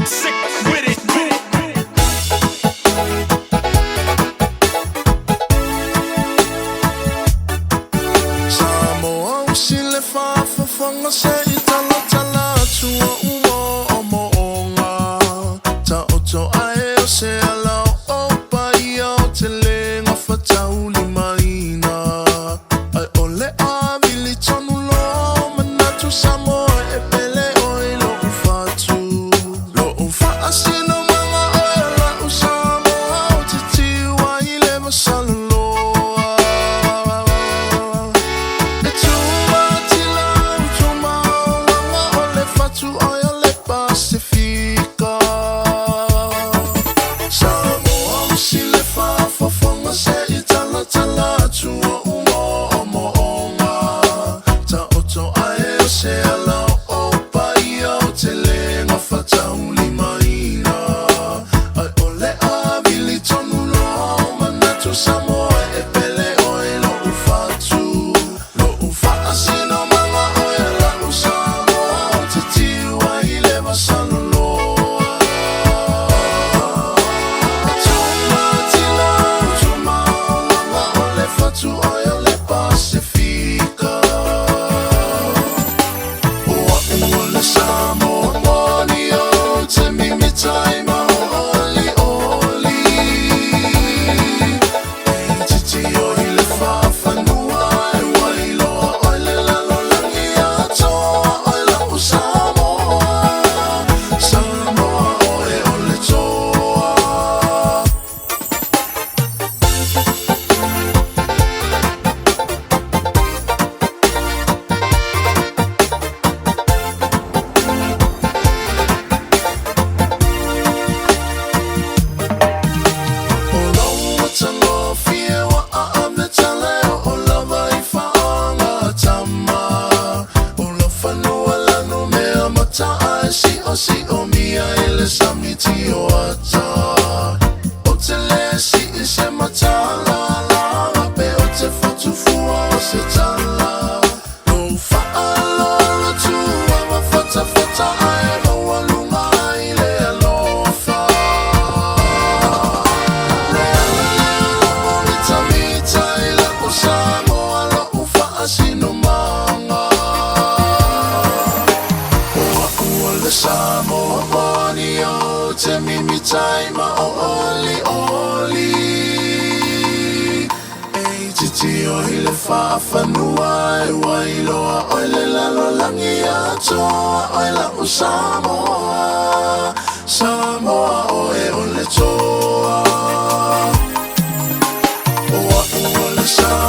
Sick with it. Samoa usi le faafofoga se i talatala atu o umo o mooga taoto ae o se ala o paia o te le gafataulimaina ai o le avili tonu loa o manatu Samoa e pele oi lou fatu lou faasinomaga oe o lau Samoa o te tiu ai le masalaloa e tumatila utumaolaga o le fatu ai o le Pasefika Samoa usi le faafofoga se i talatala atu o umo o mooga taoto ae o se ala o paia o te le gafataulimaina ai o le avili tonu loa o manatu Samoa e pele oe lou fatu lou faasinomaga oe lau Samoa o te tiu ai le masaloloa tumatila utumaolaga o le fatu oe o le Pasefika o a'u o le Samoa moni o te mimita i mao'oli'oli e titio i le faafanua e wailoa oe le lalolagi atoa oe la'u Samoa Samoa oe o le toa. O lou matagofie ua aave taleo o lava i faagatama O lau fanua lanu mea mataa e siosiomia i le sami tioata O te le sii se matalalaga pe o te fatufua o se tala Lou faaaloalo tua ma fatafata ae maualuga ai le alofa Le ala lea lou mitamita i lau Samoa lou faasinomaga O a'u o le Samoa moni o te mimita i mao'oli'oli E titio i le faafanua e wailoa oe le lalolagi atoa oe lau Samoa Samoa oe o le toa O a'u o le Samoa.